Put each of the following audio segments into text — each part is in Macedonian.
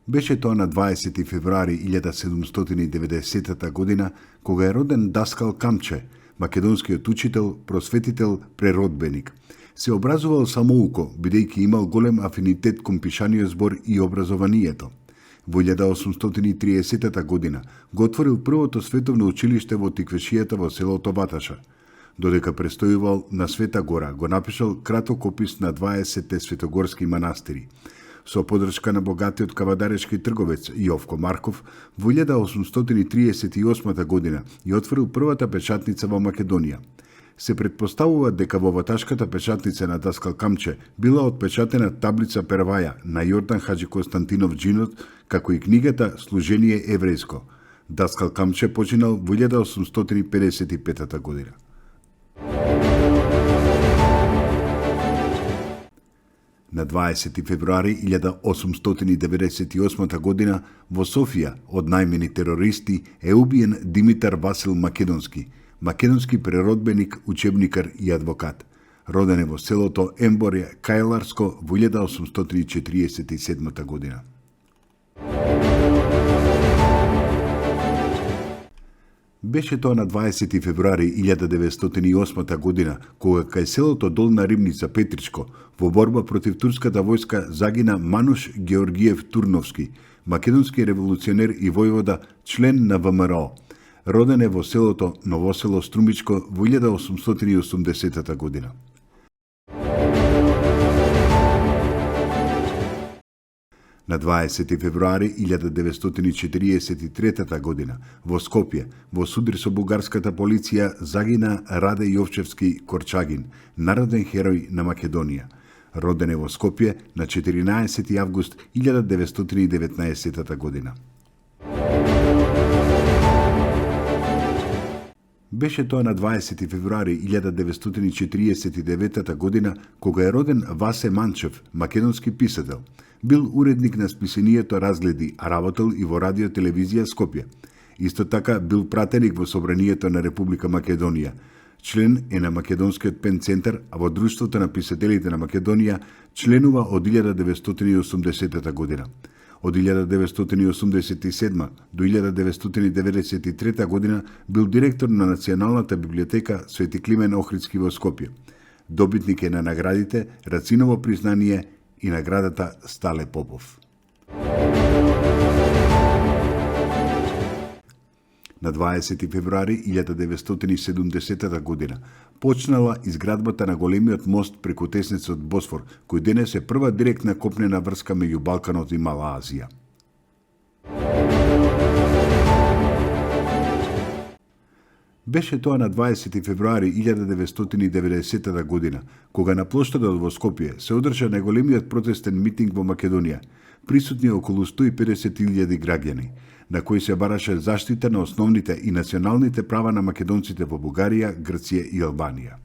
Беше тоа на 20 февруари 1790 година, кога е роден Даскал Камче, македонскиот учител, просветител, преродбеник. Се образувал самоуко, бидејќи имал голем афинитет кон пишаниот збор и образованието. Во 1830 година го отворил првото световно училиште во Тиквешијата во селото Ваташа. Додека престојувал на Света Гора, го напишал краток опис на 20 светогорски манастири. Со подршка на богатиот кавадарешки трговец Јовко Марков, во 1838 година ја отворил првата печатница во Македонија. Се предпоставува дека во ваташката печатница на Даскал Камче била отпечатена таблица Перваја на Јордан Хаджи Константинов Джинот, како и книгата Служение еврејско. Даскал Камче починал во 1855 година. На 20 февруари 1898 година во Софија од најмени терористи е убиен Димитар Васил Македонски, македонски преродбеник, учебникар и адвокат. Роден е во селото Емборје, Кајларско во 1847 година. Беше тоа на 20 февруари 1908 година, кога кај селото Долна Римница Петричко во борба против турската војска загина Мануш Георгиев Турновски, македонски револуционер и војвода, член на ВМРО. Роден е во селото Новосело Струмичко во 1880 година. На 20 февруари 1943 година во Скопје, во судар со бугарската полиција, загина Раде Јовчевски Корчагин, народен херој на Македонија. Роден е во Скопје на 14 август 1919 година. Беше тоа на 20 февруари 1949 година, кога е роден Васе Манчев, македонски писател. Бил уредник на списанието Разгледи, а работел и во радио телевизија Скопје. Исто така бил пратеник во Собранието на Република Македонија. Член е на Македонскиот пен центар, а во Друштвото на писателите на Македонија членува од 1980 година. Од 1987 до 1993 година бил директор на Националната библиотека Свети Климен Охридски во Скопје. Добитник е на наградите Рациново признание и наградата Стале Попов. На 20 февруари 1970 година почнала изградбата на големиот мост преку теснецот Босфор, кој денес е прва директна копнена врска меѓу Балканот и Мала Азија. Беше тоа на 20 февруари 1990 година, кога на плоштадот во Скопје се одржа најголемиот протестен митинг во Македонија, присутни околу 150.000 граѓани, на кој се бараше заштита на основните и националните права на македонците во Бугарија, Грција и Албанија.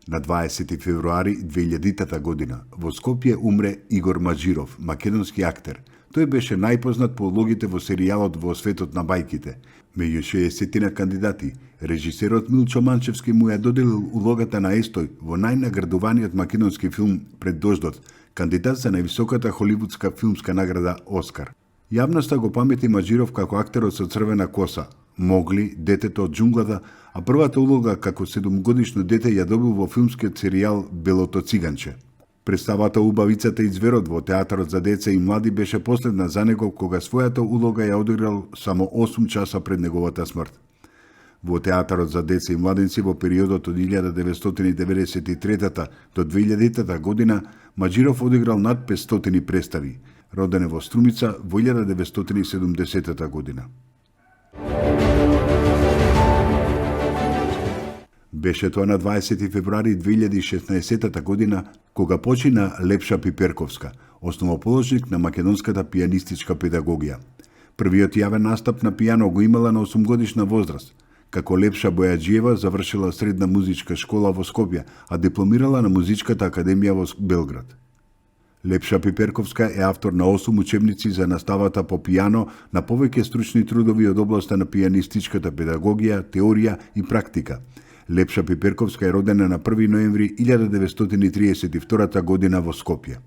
На 20 февруари 2000 година во Скопје умре Игор Маџиров, македонски актер. Тој беше најпознат по улогите во серијалот Во светот на бајките. Меѓу 60 кандидати, режисерот Милчо Манчевски му ја доделил улогата на Естој во најнаградуваниот македонски филм Пред дождот, кандидат за највисоката холивудска филмска награда Оскар. Јавноста го памети Маџиров како актерот со црвена коса, Могли, детето од џунглата, а првата улога како 7-годишно дете ја добил во филмскиот серијал Белото циганче. Представата Убавицата и зверот во театарот за деца и млади беше последна за него, кога својата улога ја одиграл само 8 часа пред неговата смрт. Во театарот за деца и младенци во периодот од 1993 до 2000 година Маџиров одиграл над 500 представи. Роден е во Струмица во 1970 година. Беше тоа на 20 февруари 2016 година, кога почина Лепша Пиперковска, основоположник на македонската пијанистичка педагогија. Првиот јавен настап на пијано го имала на 8-годишна возраст. Како Лепша Бојаджиева завршила средна музичка школа во Скопје, а дипломирала на Музичката академија во Белград. Лепша Пиперковска е автор на 8 учебници за наставата по пијано на повеќе стручни трудови од областа на пијанистичката педагогија, теорија и практика. Лепша Пиперковска е родена на 1 ноември 1932 година во Скопје.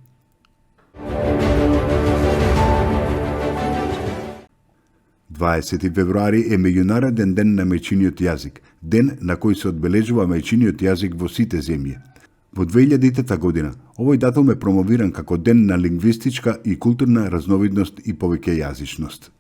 Февруари е меѓународен ден на мајчиниот јазик, ден на кој се одбележува мајчиниот јазик во сите земји. Во 2000 година овој датум е промовиран како ден на лингвистичка и културна разновидност и повеќејазичност.